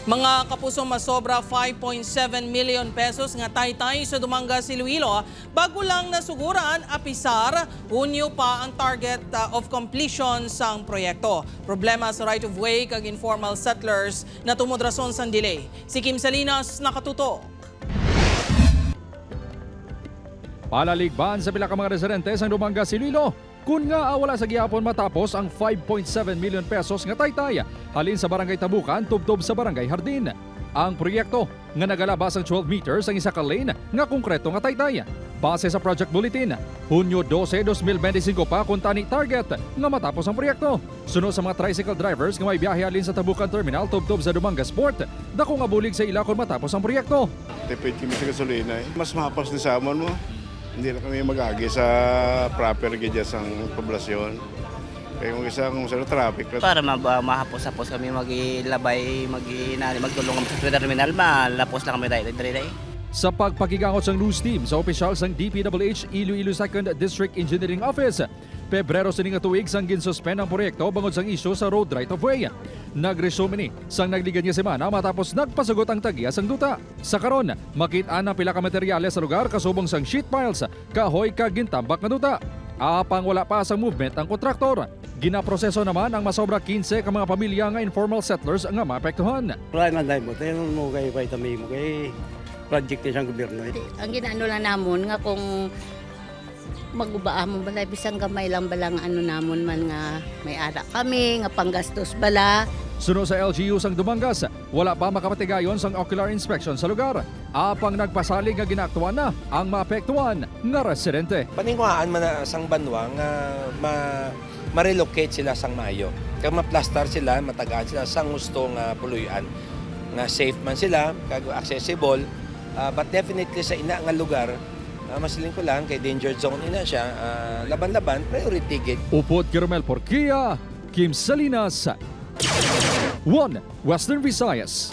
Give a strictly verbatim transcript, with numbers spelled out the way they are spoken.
Mga kapuso, masobra five point seven million pesos nga taytay sa Dumangas, Iloilo, bago lang nasuguran, apisar Hunyo pa ang target, uh, of completion sang proyekto. Problema sa right of way kag informal settlers natumod rason sang delay. Si Kim Salinas nakatutok. Palaligban sa pila ka mga residente sang Dumangas, Iloilo, kun ngaa wala sa gihapon matapos ang five point seven million pesos nga taytay halin sa Barangay Tabukan tubtob sa Barangay Hardin. Ang proyekto nga nagalabas sang twelve meters ang isa ka lane nga konkreto nga taytay. Base sa project bulletin, Hunyo dose, dos mil bente singko pa kuntani target nga matapos ang proyekto. Suno sa mga tricycle drivers nga may biyahe halin sa Tabukan Terminal tubtob sa Dumangas Port, dako nga bulig sa ila kon matapos ang proyekto. Tipid kami sa gasolina, eh. Mas mahapos ni sa amon mo. Hindi na kami mag-agi sa proper gid sang poblasyon. Kaya kung isa, kung sa traffic na. Para maba-, mahapos-hapos kami maglabay, mag-inani, magtulong kami sa terminal, malapos lang kami dahil diri, diri. Sa pagpakigangot sang news team sa opisyal sang D P W H Iloilo Second District Engineering Office, Pebrero sini nga tuig sang ginsuspend ang proyekto bangod sang isyu sa road right of way. Nag-resume ini sang nagligad nga semana matapos nagpasugot ang tag-iya sang duta. Sa karon, makit-an ang pila ka materyales sa lugar kasubong sang sheet piles, kahoy kag gintambak nga duta. Apang wala pa sang movement ang kontraktor. Ginaproseso naman ang masobra quince ka mga pamilya nga informal settlers nga maapektuhan. Wala man dahil mo, tayo mo kay vitamin mo kay project ni sang gobyerno, eh. Ang ginaano lang namon nga kung maguba amon bala, bisan gamay lang bala nga ano namon man nga may ara kami, nga panggastos bala. Suno sa L G U sang Dumangas, wala pa makapatigayon sang ocular inspection sa lugar. Apang nagpasalig nga ginaaktuan na ang maapektuhan nga residente. Paninguhaan man na sang banwa nga ma-, ma-relocate sila sang maayo. Kag maplastar sila, matagaan sila sang husto nga puloy-an nga safe man sila kag accessible. Ah, but definitely sa ina nga lugar, ah, masiling ko lang kay danger zone ina siya, ah, laban-laban, priority gid. Upod kay Romel Porquia, Kim Salinas, One Western Visayas.